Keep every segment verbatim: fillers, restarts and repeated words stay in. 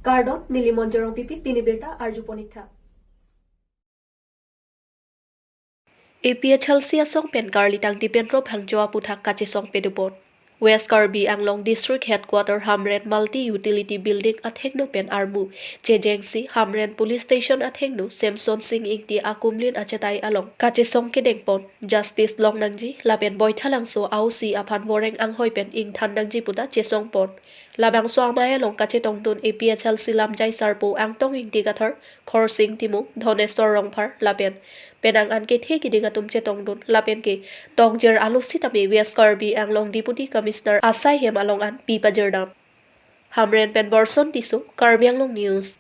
Kardom, neli Monjorong Pipi, pini birta arjupon ik tha. A P H L C asong pen Karlitang Dipendro Phangcho aputhak kachesong pedupon. West Karbi Anglong District Headquarter Hamren Multi Utility Building athengno pen armu chejengsi Hamren Police Station athengno Semson Sing Ingti akumlin achetai along kachesong kedengpon, justice longnangji lapen Boithalangso a-O C aphan voreng anghoi pen ingthannangji puta chesongpon. Labangso amei along kachetongdun A P H L C lamjai sarpo Angtong Ingti Kathar, Khorsing Timung, Dhoneswar Rongphar lapen penang an kethe kiding atum chetongdun lapen ke tokjer alo sitame West Karbi Anglong Deputy Commissioner asai hem along an pi pajirdam. Hamren pen Borson Tisso, Karbi Anglong News.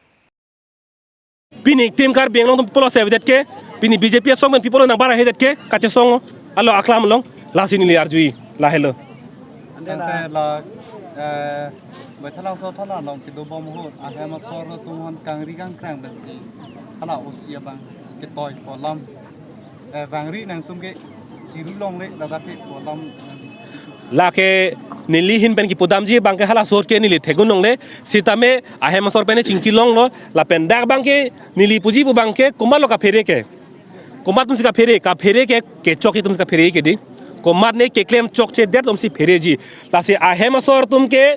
Pini team Karbi Anglong atum pulo sevedet ke, pini B J P asong pen people nang bara hedet ke, kachesong alo aklam along, lasi neli arjui, lahelo. Ante la, eh, Boithalangso thala along kedobom ahut, ahem asor atum aphan kangri kangkrang pensi hala O C abang ketoi pu alam, eh, vangri nangtum ke chiru longle ladak ke pu alam. Lake neli ahin pen kipudamji abangke halaso ahut ke neli theklong longle, sitame ahem asor pen chingki longlo, lapen dak abangke neli puji pu abangke komatlo kaphere ke. Komat atumsi kaphere, kaphere ke, kechok atumsi kaphere ke dei. Komatne keklem chokchedet atumsi phereji. Lasi ahem asor atum ke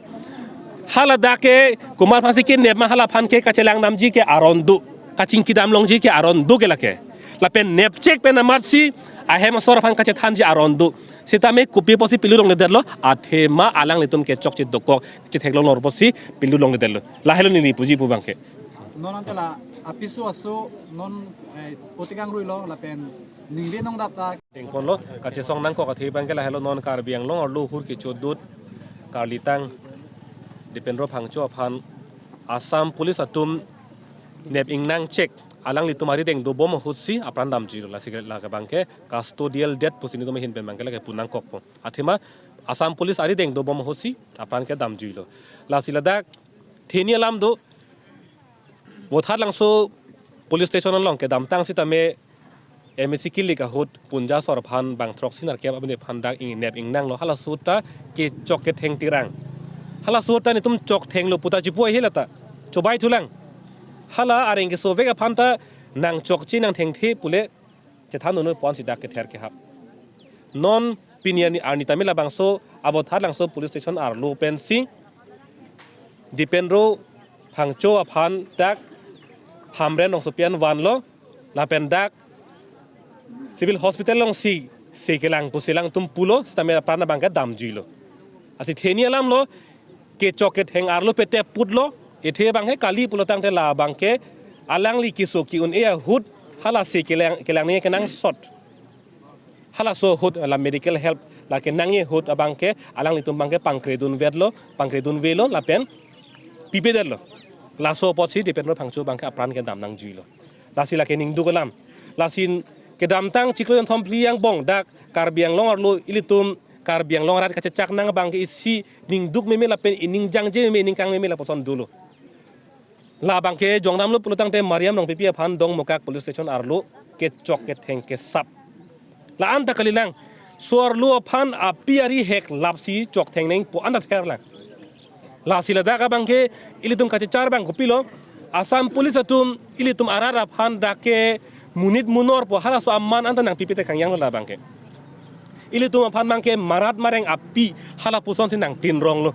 haladak ke komat aphansi kenep ma hala aphan ke kachelang damji ke aron do. Kachingki dam longji ke aron do ke lake. Lapen nepchek pen amatsi ahem asor aphan kachethanji aron do. Sitame kopi pusi pilo longledetlo, athema alanglitum kechokche dokok chetheklong lor pusi pilo longledetlo. Lahelo neli puji pu abangke. Non ante la apiso aso non, eh, potikang ruilo lapen ningve nongdap ta. Dengponlo, kachesong nangkok athe abangke lahelo, non Karbi Anglong arlo hur kechodut Karlitang Dipendro Phangcho aphan Assam Police atum nep ingnangchek, alanglitum arideng dobom ahutsi apran damjuilo, lasi lake abangke custodial death pusi nelitum ahin pen abangke lake pu nangkokpo. Athema Assam Police arideng dobom ahutsi apran ke damjuilo. Lasi ladak theni alam do, Vothatlangso Police Station along kedamtang sitame M A C kilik ahut Punja asor aphan bang throksi nerkep abini aphan dak ing nep ingnanglo, halaso ahut ta kechok ketheng tirang. Halaso ahut ta nelitum chokthenglo puta chipu ahi lata. Chobai thulang. Hala areng kesovek aphan ta nang chokche nang thengthe pule chethan unu ponsi dak kether kehap. Non pini arni, arni tame labangso Vothatlangso Police Station arlo pensi Dipendro Phangcho aphan dak Hamren Rongsopi an vanlo, lapen dak Civil Hospital alongsi se kelang pusi alangtum pulo, sitame apran abangke damjuilo. Lasi theni alamlo, kechok ketheng arlo pete putlo, athe abangke kali pulo tangte la abangke alangli keso ki-un-e ahut hala se kelang, kelang ni kenangsot. Halaso ahut la medical help lake nangji ahut abangke alanglitum abangke pangkredun vetlo, pangkredun velo lapen pipedetlo. Laso apotsi Dipendro Phangcho abangke apran ke dam nangjuilo. Lasi lake ningduk alam. Lasi kedamtang chiklo jonthom phli angbong dak Karbi Anglong arlo ilitum Karbi Anglong arat kachechak nang abangke isi ningduk meme lapen ining jangje meme, ining kang meme lapuson dolo. La abangke jongdamlo pulo tangte Mariam Rongpipi aphan Dongmukak Police Station arlo kechok ketheng kesap. La-an ta kalilang, so arlo aphan api ari hek lapsi choktheng nangpo anta therlang. Lasi ladak abangke ilitum kachechar abang kopilo, Assam Police atum ilitum arat aphan dak ke monit monor pu halaso aman anta nangpipe te kangjanglo la abangke. Ilitum aphan abangke marat mareng api hala pusonsi nangtinronglo.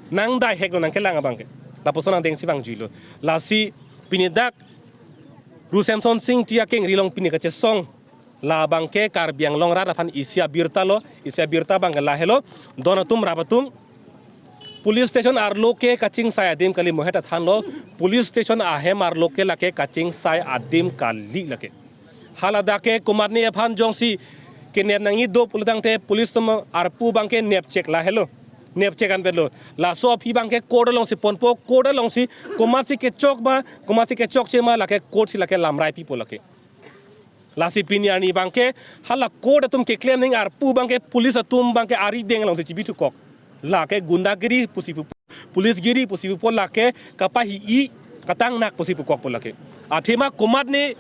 Nangdai heklo nangkelang abangke. Lapuson angdengsi vangjuilo. Lasi pini dak Ru Semson Sing Ingti akengri along pini kachesong. La abangke Karbi Anglong arat aphan isi abirta lo, isi abirta abangke lahelo, don atum rap atum. Police station arlo ke kachingsai adim kali, mohet athanlo, police station ahem arlo ke lake kachingsai adim kali lake. Hala dak ke komatne aphan jongsi kenep nangji do pulo tangte police atum arpu abangke nepchek lahelo. Nepchek anvetlo. Laso aphi abangke court alongsi ponpo, court alongsi komatsi kechok ma, komatsi kechokche ma lake court si lake lamrai pipo lake. Lasi pini arni abangke hala court atum keklem nangji arpu abangke police atum abangke arideng alongsi chibithukok. Lake gundagiri pusi pu, policegiri pusi pupo, lake kapahi-i katangnak pusi pukokpo lake. Athema komatne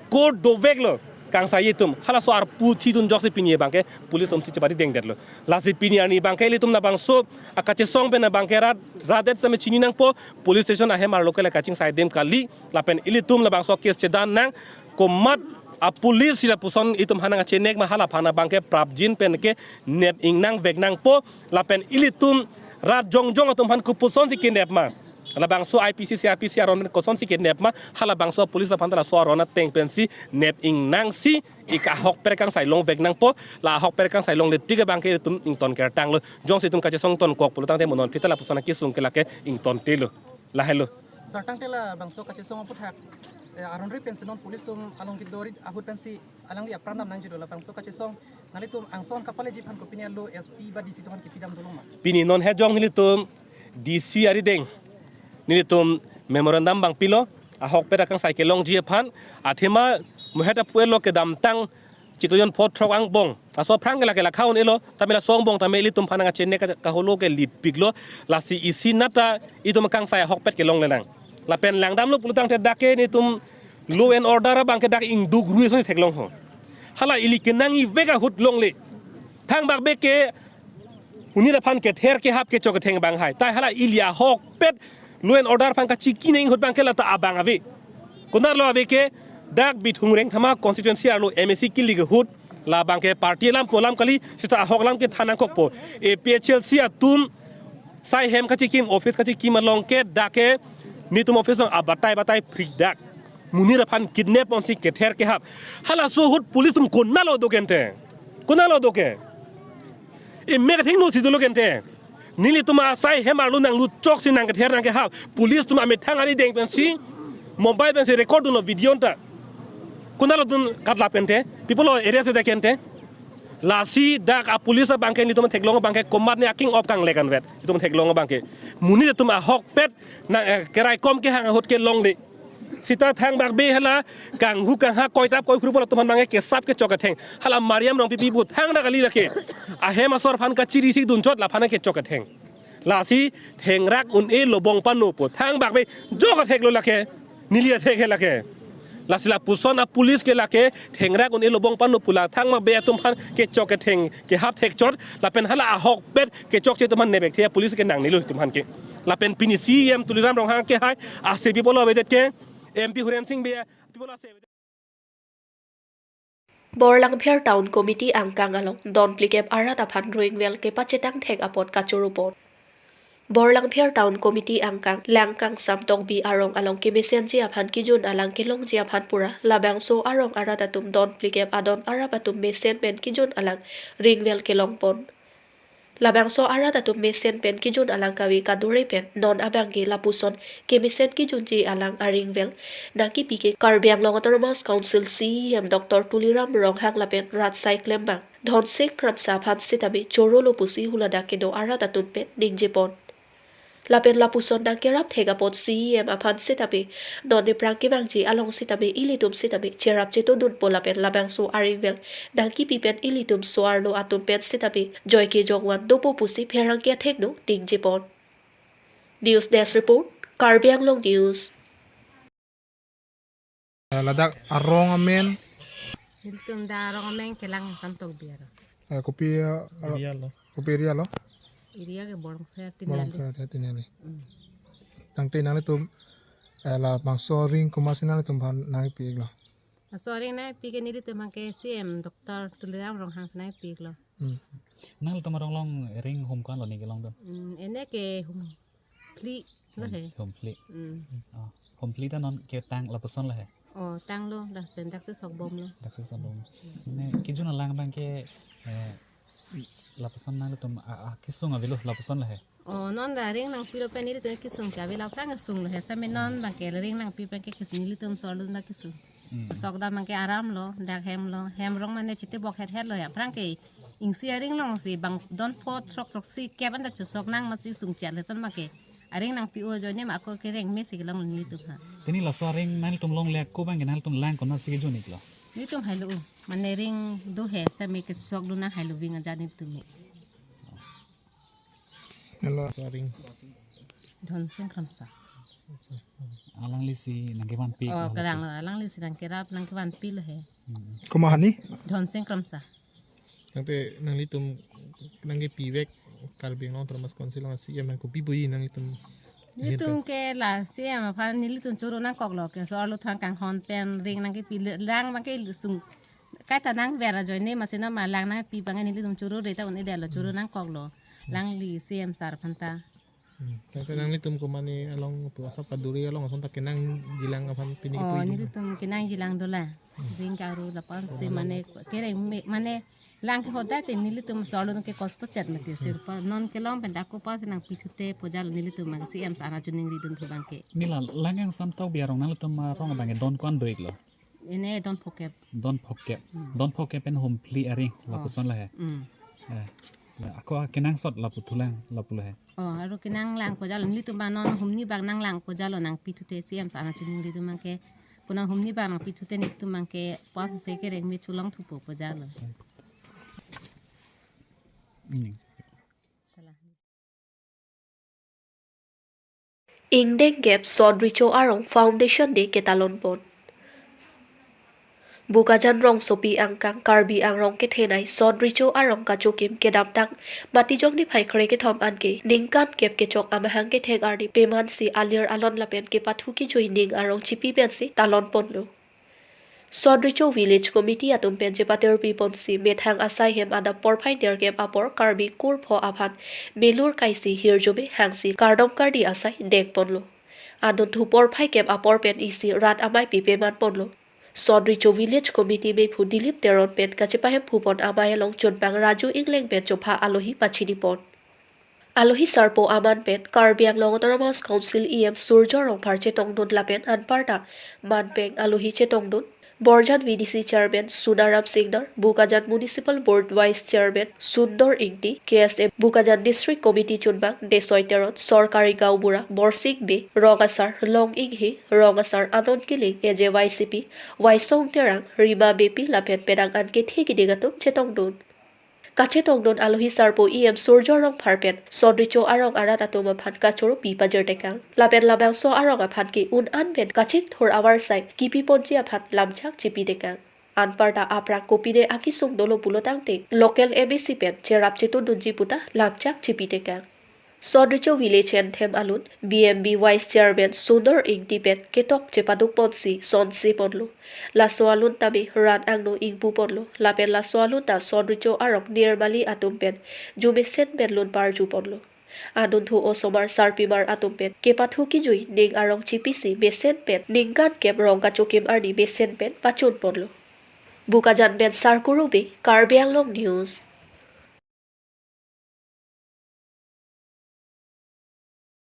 court doveklo. Kangsai atum, halaso arpu thidun ajoksi pini abangke police atum si chepari dengdetlo. Lasi pini arni abangke ilitum labangso akachesong pen abangke rat, rat det same chini nangpo, police station ahem arlo ke la kachingsai adim kali, lapen ilitum labangso case chedan nang, komat apolice si lapuson itum aphan nangchenek ma, hala aphan abangke prapjin pen ke nep ingnang vek nangpo, lapen ilitum rat jongjong atum aphan kopuson si kenep ma. Labangso I P C, C R P C aron pen kosonsi kenep ma, halabangso police aphan ta laso aron ateng pensi nep ingnangsi ik ahokpet kangsai longvek nangpo, la ahokpet kangsai longle tik abangke itum ington kertanglo, jongsi itum kachesong tonkok pulo tangte mo non aphi ta lapuson akesung ke lake ingtontelo, lahelo. Sir, tangte labangso kachesong aputhak, eh, aron ri pensi non police atum along kedo ri ahut pensi alangli apran dam nangjido, labangso kachesong nanglitum angsong kapaleji aphan kopine lo S P ba D C atum aphan kepi damdolo ma? Pini non hejong nelitum D C arideng nelitum memorandum abang pilo, ahokpet akangsai kelongji aphan, athema mohet apu elo kedamtang chiklo jon pho throk angbong, laso aphrang ke lake lakha un-elo, tame laso angbong tame ilitum aphan nangchenek ka, kaholo ke lipiklo, lasi isi nata itum akangsai ahokpet kelongle nang. Lapen langdamlo pulo tangte dak ke nelitum law and order abangke dak ingduk rui ason theklong ho. Hala ili kenang ivek ahut longle. Thangbak be ke monit aphan kether kehap kechok ketheng abang hai. Tai hala ili ahokpet law and order aphan kachiki neng ahut abangke lata abang ave. Konatlo ave ke dak Bithung Rengthama constituency arlo M A C kilik ahut labangke party alam pu alam kali, seta ahok alam kethan nangkokpo. A P H L C atum sai hem kachikim, office kachikim along ke dak ke nelitum office along abatai batai phrik dak. Monit aphan kidnap ponsi kether kehap. Halaso ahut police atum konatlo do ke ante? Konatlo do ke? Emek athengno si dolo ke ante? Nelitum asai hem arlo nanglut choksi nangkether nangkehap, police atum amethang arideng pensi mobile pensi record dunlo video ta. Konatlo dun katlap ke ante? Pi apotlo arrest det ke ante? Lasi dak apolice abangke nelitum theklong abangke komatne aking op kangle kanvet. Itum theklong abangke monit atum ahokpet na, eh, keraikom kehang ahut kelongle. Seta thangbak be hala kanghu kangha koitap koiphru pulo atum aphan abangke kesap kechok ketheng. Hala Mariam Rongpipi pu thangta kali lake. Ahem asor aphan kachiri si dunchot la aphan kechok ketheng. Lasi thengrak un-e lobong pano pu thangbak be jok atheklo lake. Neli athek he lake. Lasi lapuson apolice ke lake thengrak un-e lobong pano pu la thangbak be atum aphan kechok ketheng kehap thekchot, lapen hala ahokpet kechokche atum aphan nepek the apolice ke nangnelo itum aphan ke. Lapen pini C E M Tuliram Ronghang ke hai ase pi apotlo avedet ke, M P Horen Sing Bey pi apotlo ase avedet. Borlangpher Town Committee angkang along don phlikep arat aphan ringwell kepachetang thek apot kachoro pon. Borlangpher Town Committee angkang Langkangsam Tokbi arong along kemesenji aphan kejun alang kelongji aphan pura labangso arong arat atum don phlikep adon arap atum mesen pen kejun alang ringwell kelong pon. Labangso arat atum mesen pen kejun alang kave kadure pen non abangke lapuson kemesen kejunji alang aringwell nangkepi ke Karbi Anglong Autonomous Council C E M Doctor Tuliram Ronghang lapen rat asai klembang Dhonsing Kramsa aphan sitame chorolo pusi huladak kedo arat atum pen ningje pon. Lapen lapuson nangkerap thek apot C E M aphan sitame non aphrang kevangji along sitame ilitum sitame cherap chetodunpo lapen labangso aringwell nangkepi pen ilitum so-arlo atum pen sitame joike jokvan dopo pusi pherangke athengno ningje pon. News Desk Report, Karbi Anglong News. Eh, ladak arong amen. Nelitum dak arong amen ke Langkangsam Tokbi arong. Eh, kopi, eh, area lo. Kopi area lo? Area ke Borlangpher Tinali. Borlangpher Tinali. Hmm. Tangte nanglitum, eh, labangso aring komatsi nanglitum aphan nangpi iklo? Laso aring nangpi ke nelitum abangke C E M Doctor Tuliram Ronghang si nangpi iklo. Hmm. Nanglitum arong along ring hum ko-an lo ne kelongdun? Hmm, ene ke hum phli lo he. Hum phli. Hmm. Oh, hum phli ta non ketang lapuson lo he? Oh, tanglo, dak pen daksi sokbomlo. Daksi sokbom. Ne kejun alang abangke, eh, lapuson nanglitum a, a, kesung avelo lapuson lo he? Oh, non dak ring nangpilo pen nelitum kesung ke avelo, aphrang kesunglo he. Same non abangke ring nangpi abangke kesung, nelitum so-arlo dak kesung. Hmm. Sok dam abangke aramlo, dak hemlo, hem rong mane chitebok hethetlo he. Aphrang ke ingsi aring longsi bang don pho throk sok si kep anta chosok nang masi sungchal he ton abangke. Aring nangpi-o ajoine ma ako kereng mesi kelong nelitum ha. Tini laso aring nanglitum longle ako abangke nanglitum lang konatsi kejun iklo? Nelitum hailo, mane ring do he, sitame kesok do nang hailo ving aja nelitum he. Helo. Laso aring. Dhonsing Kramsa. Alanglisi nangkevanpi Oh, lo kalang ke. Alanglisi nangkerap nangkevanpi lo he. Hmm. Komat hani? Dhonsing Kramsa. Tangte nanglitum nangkepivek Karbi Anglong Autonomous Council along C E M nangkopi bui nanglitum. Nelitum ke la C E M aphan nelitum choro nangkoklo ke so arlo thang kanghon pen ring nangkepi le- lang bangke sung kaita nangver ajoine masi na ma lang nangpi bangke nelitum choro reta un-edetlo choro nangkoklo. Alangli C E M sir aphan ta. Hmm. Tangte nanglitum komat along tu asap kaduri along ason ta kenangjilang aphan pini Oh, pui nelitum kenangjilang dola. Ring karu lapan si mane kereng me- mane lang ke hoda te nelitum solo ke kosto chet mati sir pa non kelong pen dako pa senang pithute pojal nelitum mang C E M sir achuning ridun thu bangke. Nila lang kangsam tau biarong nanglitum arong bangke don ko-an do-iklo. Ene don phokep. Don phokep. Hmm. Don phokep pen hum phli aring Oh. Lapuson lo he. Hmm. Eh, la ako kenangsot lapu thulang lapu lo he. Oh, aro kenang lang pojal nelitum ba non humni bang nang lang pojal nangpithute C E M sir achuning ridun bangke. Kuna humni bang nangpithute nelitum bangke pas se kereng me chulong thupo pojal. Hmm. Ingdeng kep Sot Recho Arong Foundation Day ketalon pon. Bokajan rongsopi angkang Karbi Anglong kethenei Sot Recho Arong kachokim kedamtang Matijong niphai krekethom anke ningkan kep kechok amahang kethek arni pemansi alir alon lapen kepathu kejui ning arong chipi pensi talon ponlo. Sot Recho Village Committee atum pen chepatirpi ponsi methang asai hem adap porphai nerkep apor Karbi kurpho aphan melur kaisi hirjume hangsi kardom kardi asai deng ponlo. Adunthu porphai kep apor pen isi rat amei pipeman ponlo. Sot Recho Village Committee mephu Dilip Teron pen kachepahemphu pon amei along chunpang Raju Ingleng pen chopha alohi pachini pon. Alohi sarpo aman pen Karbi Anglong Autonomous Council E M Surjya Rongphar chetongdun lapen anparta manpeng alohi chetongdun Borjan V D C Chairman Sunaram Singnar, Bokajan Municipal Board Vice Chairman Sundor Ingti, K S A Bokajan District Committee chunbang Desoi Teron, Sorkari Gaonbura Borsing Bey, Rong Asar Long Inghi, Rong Asar Anon Killing, A J Y C P Waisong Terang, Rima Beypi lapen penang an kethe keding atum chetongdun. Kachetongdun alohi sarpo E M Surjya Rongphar pen Sot Recho Arong arat atum aphan kachoro pi pajirtekang. Lapen labangso arong aphan ke un an pen kachingthur avarsai kipi ponji aphan lamchak chipitekang. Anparta aphrang kopine akesung dolo pulo tangte local M A C pen cherap chetondunji puta lamchak chipitekang. Sot Recho Village Anthem alun B M B Vice Chairman Sundor Ingti pen ketok chepaduk ponsi sonse ponlo. Laso alun tame rat angno ingpu ponlo. Lapen laso alun ta Sot Recho Arong nirmali atum pen jumesen pen lun parju ponlo. Adunthu osomar sarpimar atum pen kepathu kejui ning arong chipisi mesen pen ningkan kep rong kachokim arni mesen pen pachun ponlo. Bokajan pen Sarkuru Bey, Karbi Anglong News.